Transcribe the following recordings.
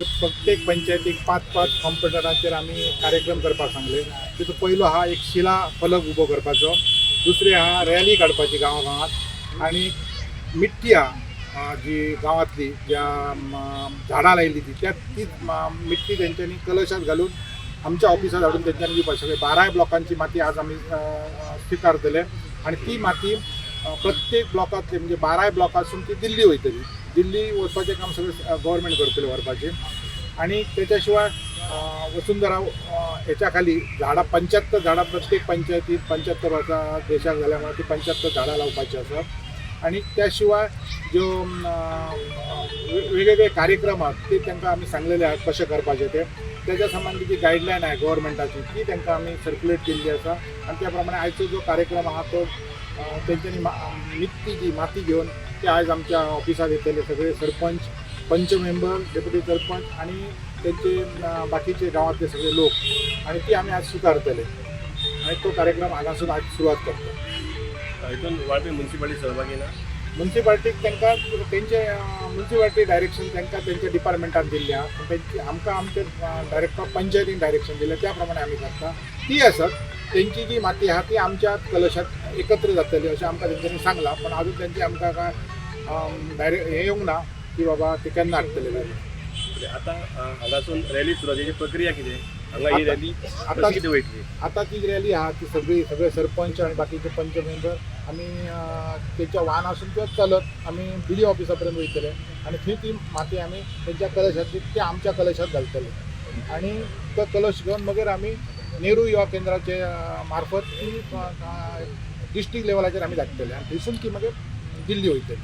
प्रत्येक पंचायतीक पांच पांच कॉम्प्युटराचेर आमी कार्यक्रम करपाक सांगले. तितूंत पयलो आहा एक शिला फलक उबो करपाचो, दुसरी आहा रॅली काडपाची गांवा गांवांत आनी मिट्टी आहा जी गांवांतली ज्या झाडां लायली ती त्या तीच मिट्टी तेंच्यांनी कलशात घालून आमच्या ऑफिसात हाडून तेंच्यांनी दिवपाची. सगळे बाराय ब्लॉकांची माती आज आमी स्विकारतले आनी ती माती प्रत्येक ब्लॉकांतली, म्हणजे बाराय ब्लॉकासून ती दिल्ली वयतली. दिल्ली वचपाचें काम सगळें गव्हर्मेंट करतले व्हरपाचें. आनी तेच्या शिवाय वसुंधरा हेच्या खाली झाडां, 75 झाडां प्रत्येक पंचायतीत, 75 वर्सां देशाक जाल्या म्हणून ती 75 झाडां लावपाची आसात. आनी त्या शिवाय ज्यो वेगवेगळे कार्यक्रम आहात ते तांकां आमी सांगलेले आहात कशें करपाचे ते. तेच्या संबंदी जी गायडलायन आहे गव्हर्मेंटाची ती तांकां आमी सर्क्युलेट केल्ली आसा. आनी त्या प्रमाणे आयचो जो कार्यक्रम आहा तो तेंच्यांनी मिट्टी जी माती घेवन ते आयज आमच्या ऑफिसात येतले सगळे सरपंच, पंच मेंबर, डेप्युटी सरपंच आणि त्यांचे बाकीचे गांवातले सगळे लोक आणि ती आमी आज स्विकारतले आणि तो कार्यक्रम हांगासून आज सुरवात करता. हितून वाळपे म्युन्सिपालिटी सहभागी ना? म्युन्सिपाल्टीक तांकां तेंचे म्युन्सिपाल्टी डायरेक्शन तांकां तेंच्या डिपार्टमेंटान दिल्ली आहा, पूण तेंची आमकां आमचे डायरेक्टर पंचायतीन डायरेक्शन दिलें, त्या प्रमाणे आमी करता. ती आसत तेंची जी माती आहा ती आमच्या कलशात एकत्र जातली अशें आमकां तेंच्यांनी सांगलां, पण अजून तेंची आमकां काय डायरेक्ट हें येवंक ना की बाबा ते केन्ना हाडटले काय. म्हणजे आतां हांगासून रॅली सुरवातेची प्रक्रिया कितें? हांगा ही रॅली आतां कशी कितें वयतली? आता ती रॅली आहा ती सगळी सगळे सरपंच आणि बाकीचे पंच मेंबर आमी तेच्या वाहनासून किंवा चलत आमी बी डी ऑफिसा पर्यंत वयतले आनी थंय ती माती आमी तेंच्या कलशांतली ते आमच्या कलशात घालतले आनी तो कलश घेवन मागीर आमी नेहरू युवा केंद्राचे मार्फत ती डिस्ट्रिक्ट लेवलाचेर आमी धाडटले आनी थंयसून ती मागीर दिल्ली वयतली.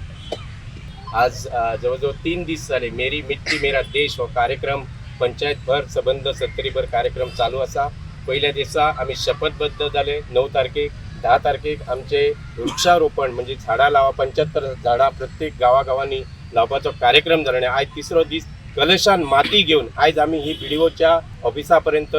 आज जवळजवळ 3 दीस जाले, मेरी मिट्टी मेरा देश हो कार्यक्रम पंचायत भर, सबंद सत्तरीभर कार्यक्रम चालू आसा. पयल्या दिसा आमी शपथबद्ध जाले 9 तारखेक. 10 तारखेक आमचे वृक्षारोपण, म्हणजे झाडां लावप, 75 झाडां प्रत्येक गांवागांवांनी लावपाचो कार्यक्रम जालो आनी आयज तिसरो दीस, कलशान माती घेवन आयज आमी ही बीडीओच्या ऑफिसा पर्यंत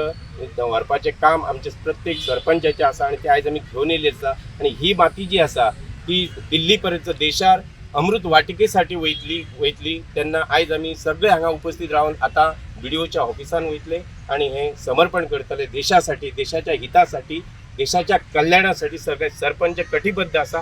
व्हरपाचें काम आमचे प्रत्येक सरपंचाचें आसा आनी ते आयज आमी घेवन येयल्ली आसा. आनी ही माती जी आसा ती दिल्ली पर्यंत देशार अमृत वाटिकेसाठी वयतली वयतली. तेन्ना आयज आमी सगळे हांगा उपस्थित रावन आतां बीडीओच्या ऑफिसान वयतले आणि हे समर्पण करतले. देशासाठी, देशाच्या हितासाठी, देशाच्या कल्याणासाठी सगळे सरपंच कटिबद्ध आसा.